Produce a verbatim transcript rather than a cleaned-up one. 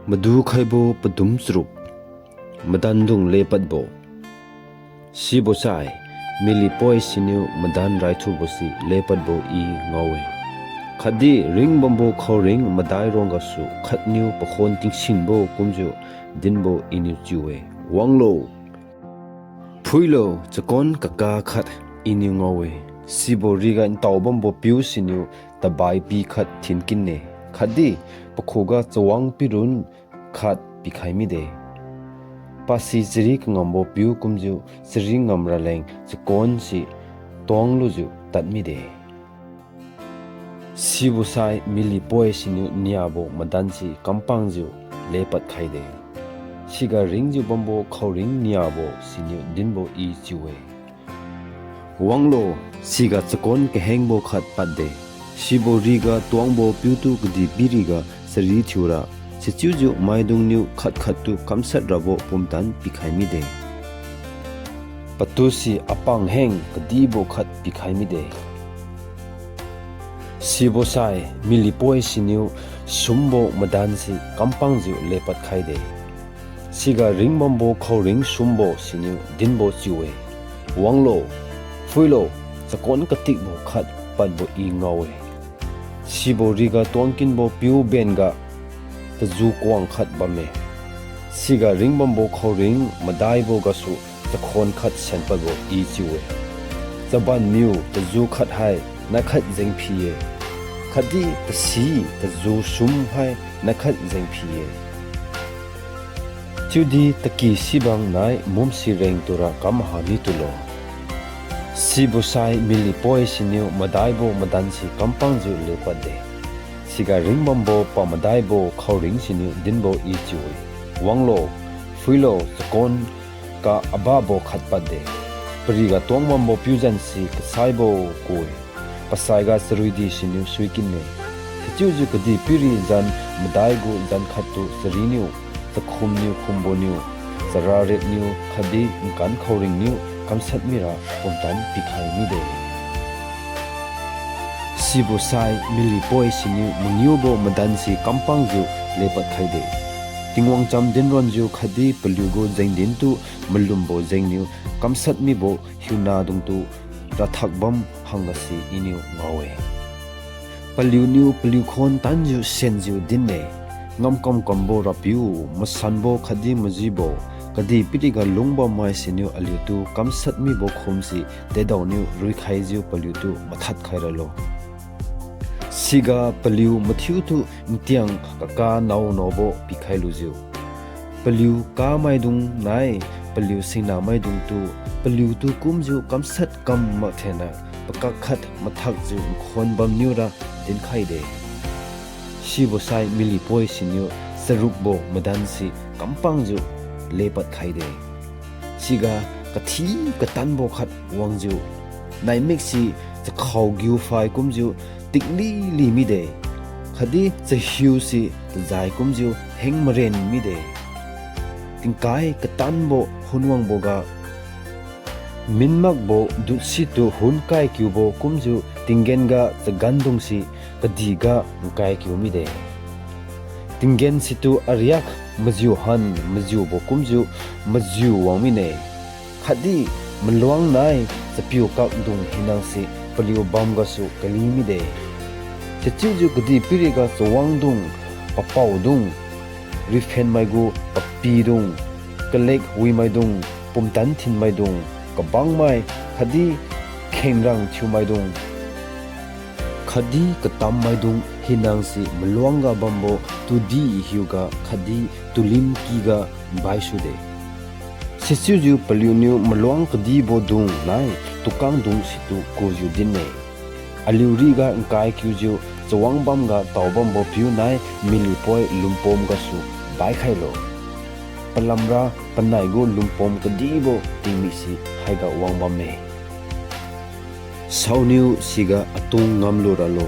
Madukhaibo padum charuk, madandung lepadbo. Sibosai, milipoi siniu madan raithubose lepadbo I ngao-e. Khatdi ringbambo khaoring madai ruang gasu khatniu pakhon tingsinbo kumjiu dinbo Iniu chiu-e. Wanglo, phuilo, chakon kaka khat Iniu ngao-e. Sibo riga ntaobambo piu siniu tabai pi khat thinkinne, khatdi pakhuga chawang pirun khat pikhai mide. Pasi chari kangambo piu kumjiu chari ngam raleng chakonse tuanglujiu tad mide. Sibosai milipoi siniu niabo madanse kampangjiu lepad khaide. Siga ringjiu bambo khaoring niabo siniu dinbo I chiu-e. Wanglo, siga chakon kahengbo khat padde. Sibo riga tuangbo piutu kadihpiriga chari thiura, sichiujiu maidungniu khat-khattu kamshat rabo pumtan pikhai mide. Patuse apang heng kadibo khat pikhai mide. Sibosai milipoi siniu sumbo madanse kampangjiu lepad khaide. Siga ringbambo khaoring sumbo siniu dinbo chiu-e. Wanglo, phuilo, chakon katikbo khat padbo I ngao-e. Sibo riga tuangkinbo piu benga taju kuang khat bamme. Siga ringbambo khaoring madaibo gasu chakhon khat senpadbo I chiu-e. Chabanniu taju khat hai naikhat jengphi-e, khatdi tasi taju sum hai naikhat jengphi-e. Chiudi taki sibang nai mumsi reng tura kamha mitulo. Sibosai milipoi siniu madaibo madanse kampangjiu lepadde. Siga ringbambo pamadaibo khaoring siniu dinbo I chiu-e. Wanglo, phuilo, chakon ka-ababo khat padde. Pariga tuangbambo piujanse kasaibo ku-e. Pasaiga charuidi siniu suikinne. Sichiujiu kadihpiri jan madai gu jan khattu chariniu, chakhumniu khumboniu, charariatniu khatdi nkan khaoringniu kamshat mira pumtan pikhai mide. Sibosai milipoi siniu mangiubo madanse kampangjiu lepad khaide. Tingwang cham dinronjiu khatdi paliugu jengdintu malumbo jengniu kamshat mibo hiunadungtu rathak bam hanggase Iniu ngao-e. Paliuniu paliu khon tanjiu senjiu din-e, Ngamkam kambo Rapiu, masanbo khatdi majibo, kadihpiriga lungbammai siniu aliutu kamshat mibo khumse dedaoniu ruikhaijiu paliutu mathad khai ralo. Siga paliu mathiutu ntiang kaka naonaobo pikhai lujiu, paliu kamaidung nai paliu singnamaidungtu paliutu kumjiu kamshat kam mathena pakak khat mathakjiu nkhon bamniura dinkhaide. Sibosai milipoi siniu charukbo madanse kampangjiu lepad khaide. Siga kathi katanbo khat wangjiu, naimikse chakhao giuphai kumjiu tiklili mide, khatdi chahiuse tajai kumjiu heng maren mide. Tingkai katanbo hunwangboga minmakbo dutsitu hun kaikiubo kumjiu tinggen ga chagandungse kadihga nkaikiu mide. Tinggen situ ariak majiu han majiubo kumjiu majiu wang mine. Khatdi maluang nai chapiu kakdung hinase paliu bam gasu kali mide. Sichiujiu kadihpiriga chawangdung, papaodung, riphenmai gu papidung, kalek wimaidung, pumtan thinmaidung, kabangmai khatdi khengrang thiumaidung, khatdi katammaidung hinase maluangga bambo tudi hiuga khatdi tulim kyga nbaisude. Sichiujiu paliuniu maluang kadibodung nai tukangdung situ kujiu din-e. Aliu riga nkaikiujiu chawang bamga taobambo piu nai milipoi lumpom gasu baikhailo. Palamra panai gu lumpom kadibo tingmikse haiga wang bamme. Saoniu siga atung ngamlu ralo,